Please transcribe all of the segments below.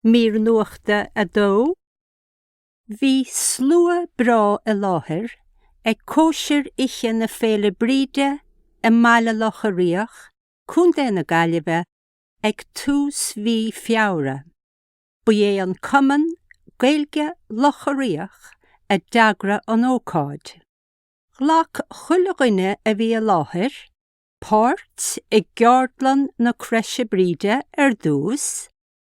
Mír Nuachta 2, Bhí slua breá i láthair ag cóisir oíche na Féile Bríde i mBaile Locha Riach, Contae na Gaillimhe, ag tús mhí Feabhra. Ba é an Cumann Gaeilge Locha Riach a d'eagraigh an ócáid. Ghlac chuile dhuine a bhí i láthair páirt i gceardlann na Croise Bríde ar dtús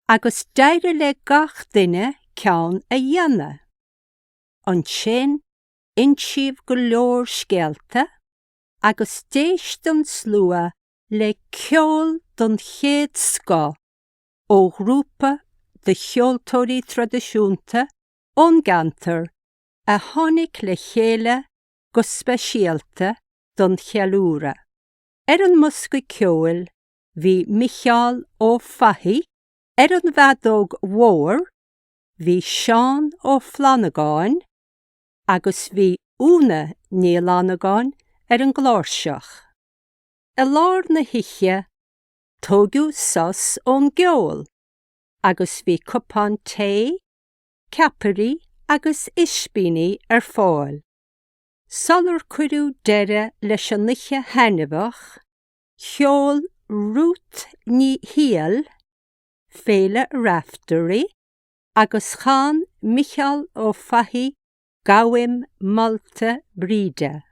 agus d'éirigh le gach duine ceann a dhéanamh. Ansin insíodh go leor scéalta agus d'éist an slua le ceol den chéad scoth ó ghrúpa de cheoltóirí traidisiúnta ón gceantar a tháinig le chéile go speisialta don cheiliúradh. Ar an mbosca ceoil bhí Micheál Ó Fathaigh, ar an bhfeadóg mhór bhí Seán Ó Flannagáin agus bhí Úna Ní Fhlannagáin ar an gcláirseach. I lár na hoíche tógadh sos ón gceol agus bhí cupán tae, ceapairí agus ispíní ar fáil. Sular cuireadh deireadh leis an oíche thaitneamhach, cheol Ruth Ní Shiail Féile Raiftearaí agus chan Micheál Ó Fathaigh Gabhaim Molta Bríde.